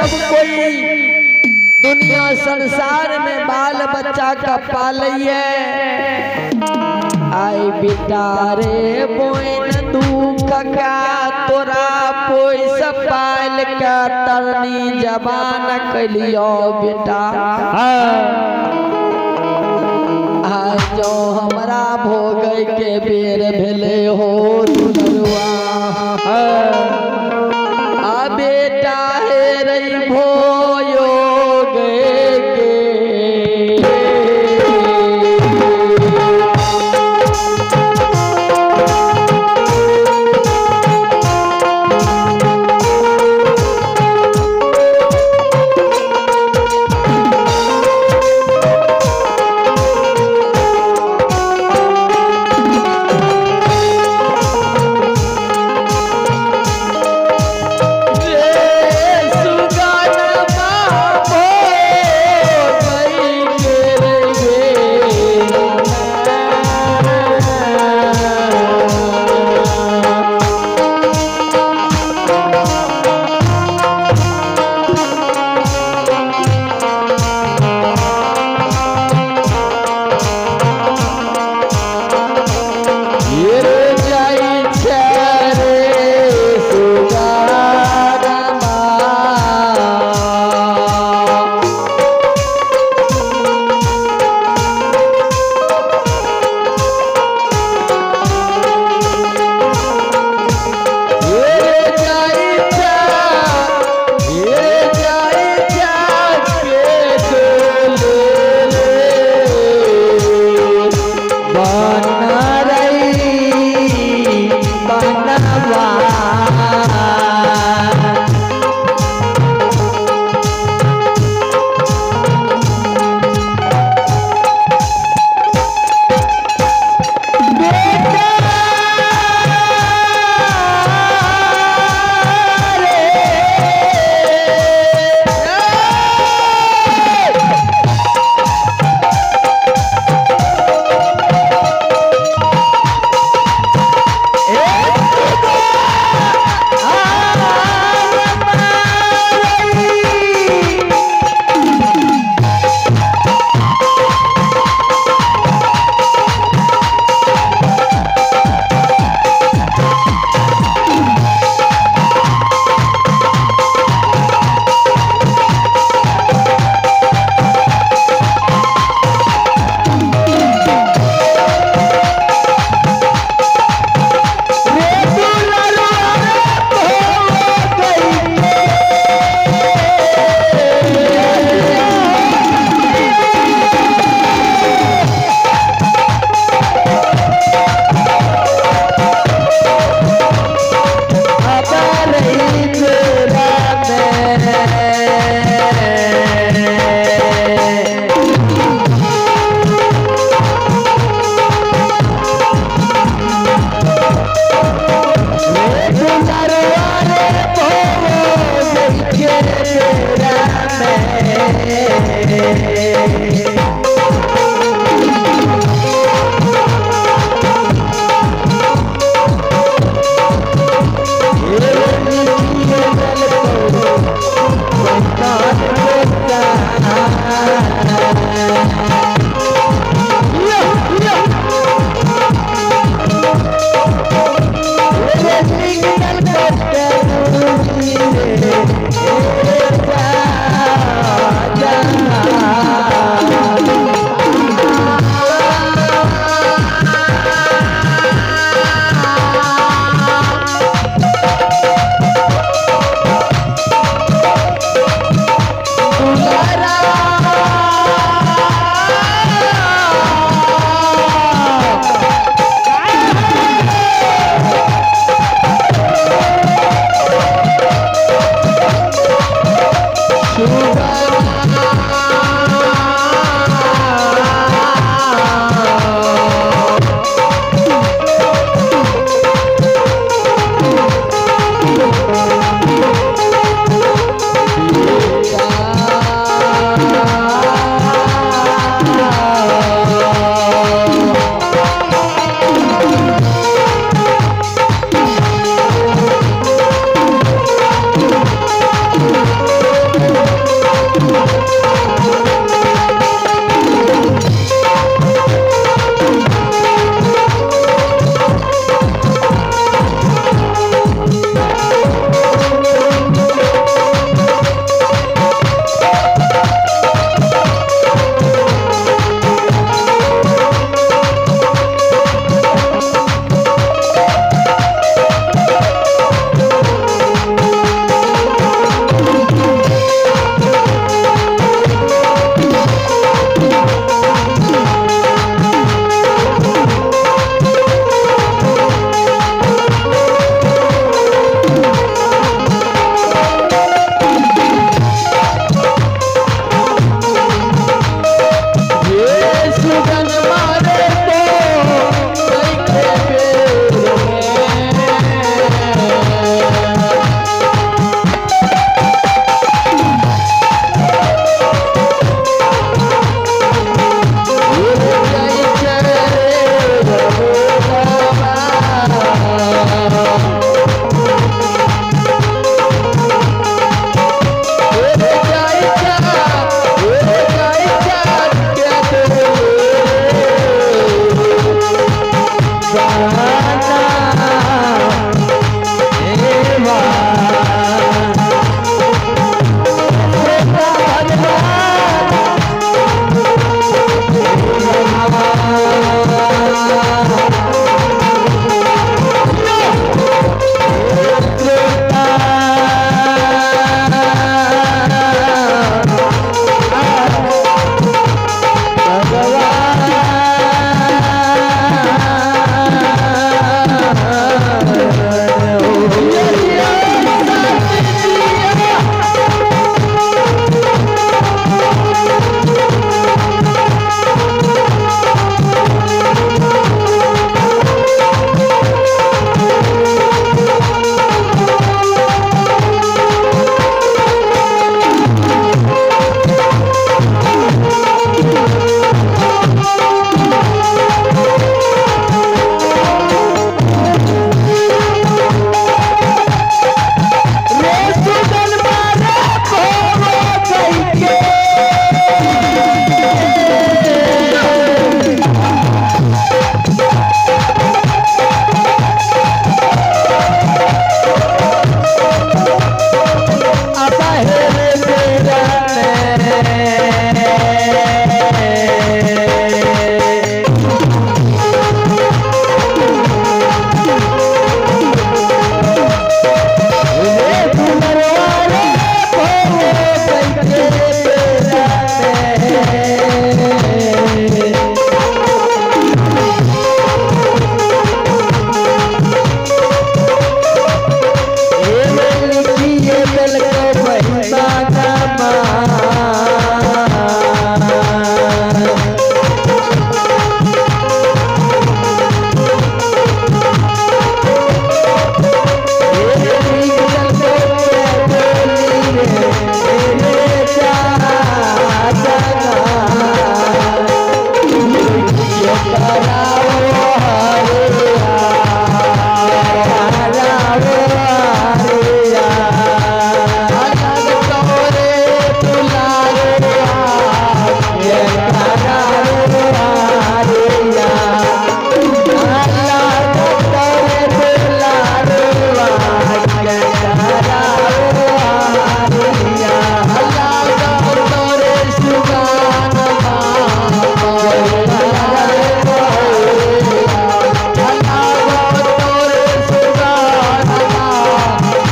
सब कोई दुनिया संसार में बाल बच्चा का पालैये। आई बेटा रे बोइन दुख का तोरा पैसा पाल का तरनी जवान कलियो बेटा। आज जो हमरा भोगै के बेर भेले हो दुलरुआ। आ बेटा हे रही भोयो गे के।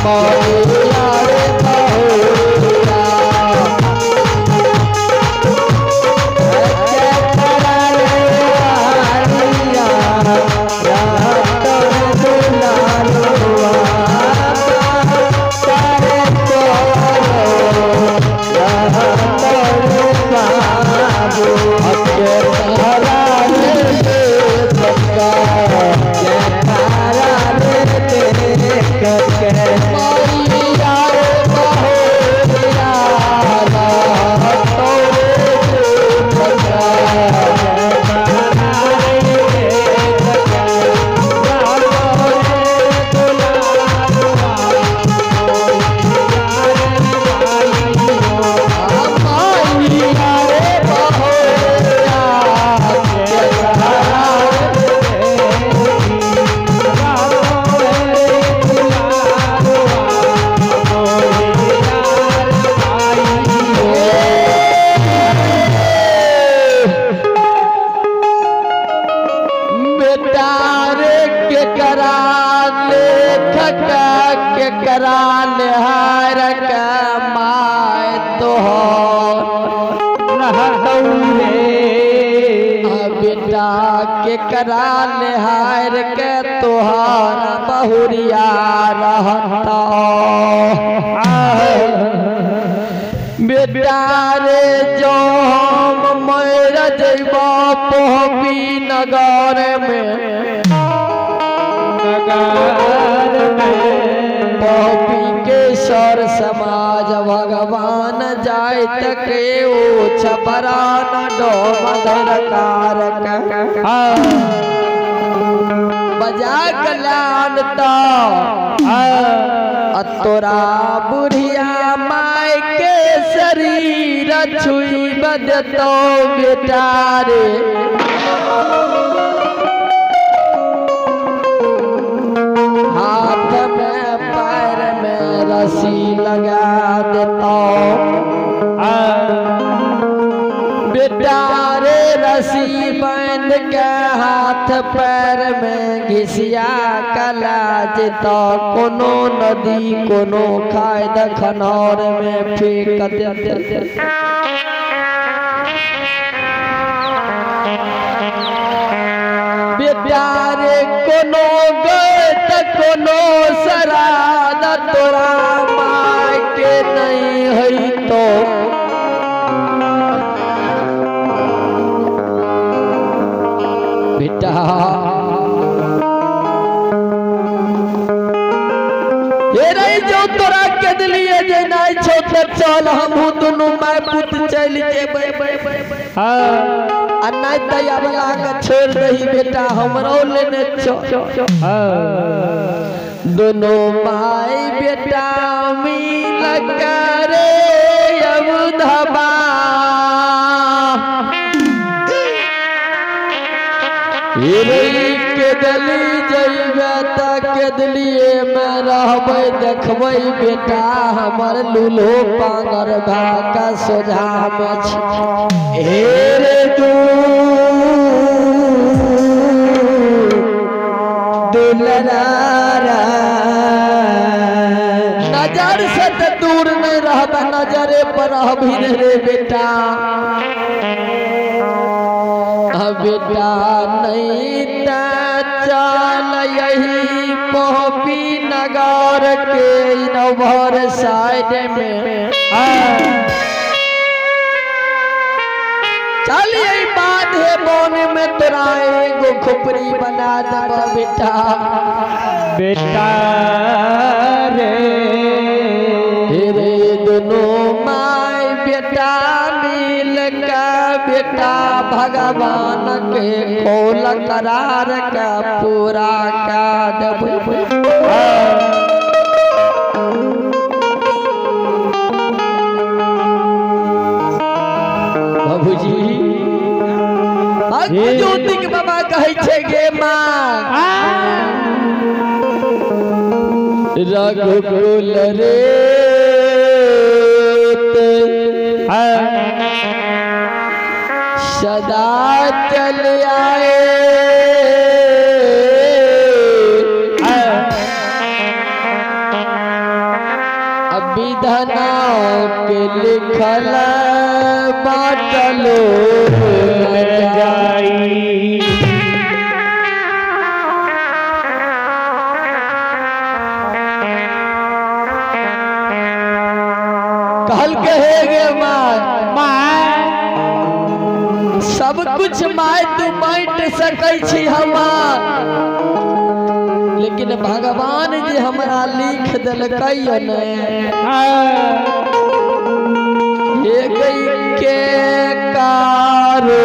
मोरिया रे बहुरिया हार के तोहार बहुरिया रहता बेटा रे जो हम मर जइबो पोहबी नगर में पोहबी के सर समाज भगवान जाय तक ओ छपरा न डोम धरकार बजा कल्याण तोरा बुढ़िया माय के शरीर छुई बदतो बेटा रे हाथ में पैर में रस्सी लगा देता बेटा रे रस्सी बांध के हाथ पैर में घिसिया कला जेता कोनो नदी कोनो खाए दखनौर में फेंक देते। बेटा रे कोनो गत कोनो सराद तोरा माय के नहीं है तो बेटा ये रही जो तोरा के दिलिए जे नहीं छो त चल हमहू दुनू my पुत चल जेबै आ नहीं दया वाला के छोड़ दही बेटा हमरो लेने चल। दोनों भाई बेटा मिल करे अबुधबा के दली जइबे त के दलिए में रहबै देखबै बेटा हमर लूल्हो पांगर भाका सोझा में छी। हे रे दुलरारा नजर से त दूर नहीं रहबे नजरे पर रहबी रे बेटा। बेटा नहीं चल यही पोहबी नगर के इनोभर साइड में चल यही बात है बोन में तोरा एगो खोपड़ी बना देब बेटा। बेटा रे रे दोनों my बेटा मिल का बेटा भगवान के खोल करार का पूरा का देबै। बाबूजी ज्योति के बाबा कहै छै गे माँ रघुकुल रे सदा चल आए विधना के लिखल बाटल जाई। कहल के हे गे माय, सब कुछ my तू बांट सकै छी हमार, लेकिन भगवान जी हमरा लिख देलकै ने हे गई के कारो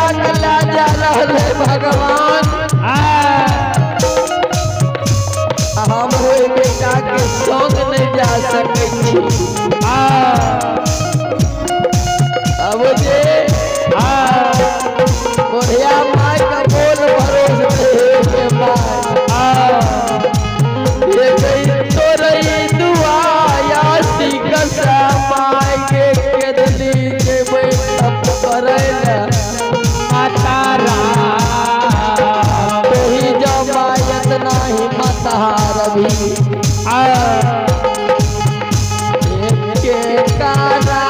बेटा के ला जा रहल भगवान हम ओहि बेटा के संग नहीं जा सकै छी। अब जे बुढ़िया माय का बोल भरोस रहे माय ये गई तोरई दुआ यासी कसा माय के केदली जेबै तप करै ले माता तोही जमायत नाही माता रवि के कारा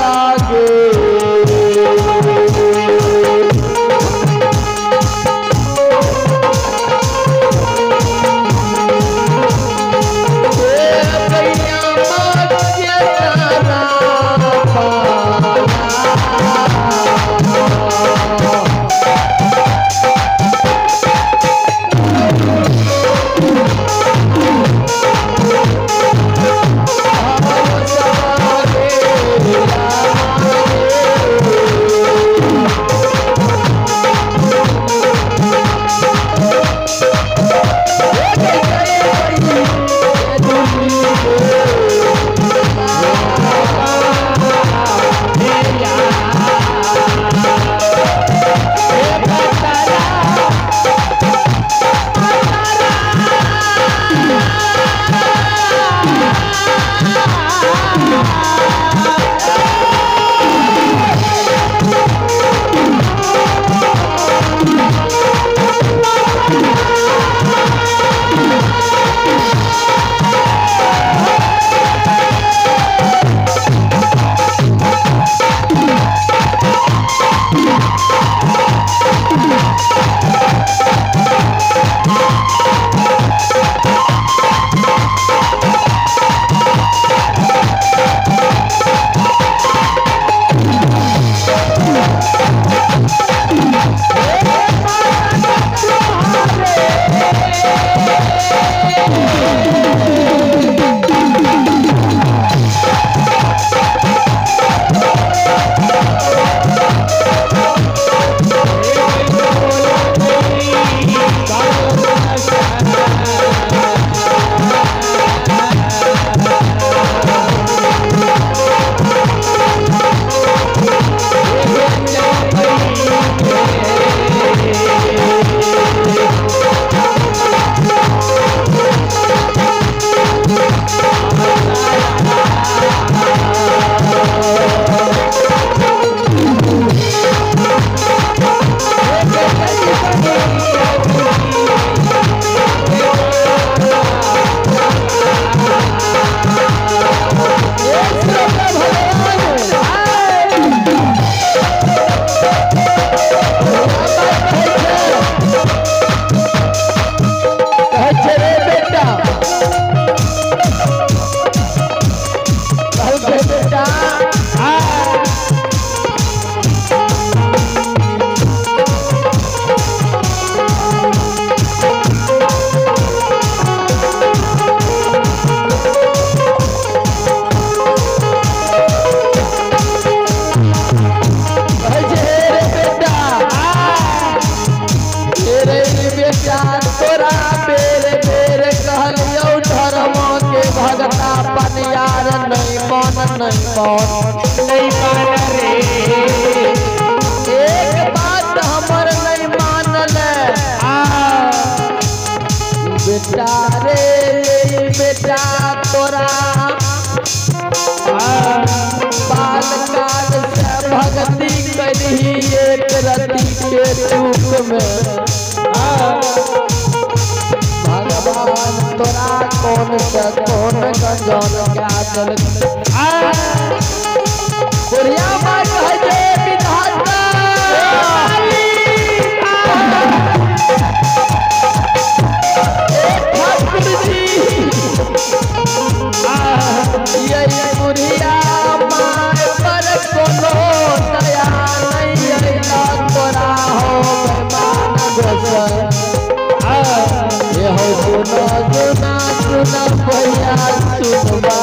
लागे नहीं मान रे एक बात हमर नहीं मानल बेटा रे बेटा तोरा बाल काल से भक्ति करही एक रति के रूप में भगवान तोरा कौन से कौन गंजन क्या चल बुढ़िया माय कहै छै विधाता ठाकुर जी ये बुढ़िया my पर कोनो दया नहीं अइला तोरा हो बेमान गोसर ये हो सुना सुना सुना भैया सुनबा।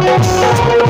Thank you.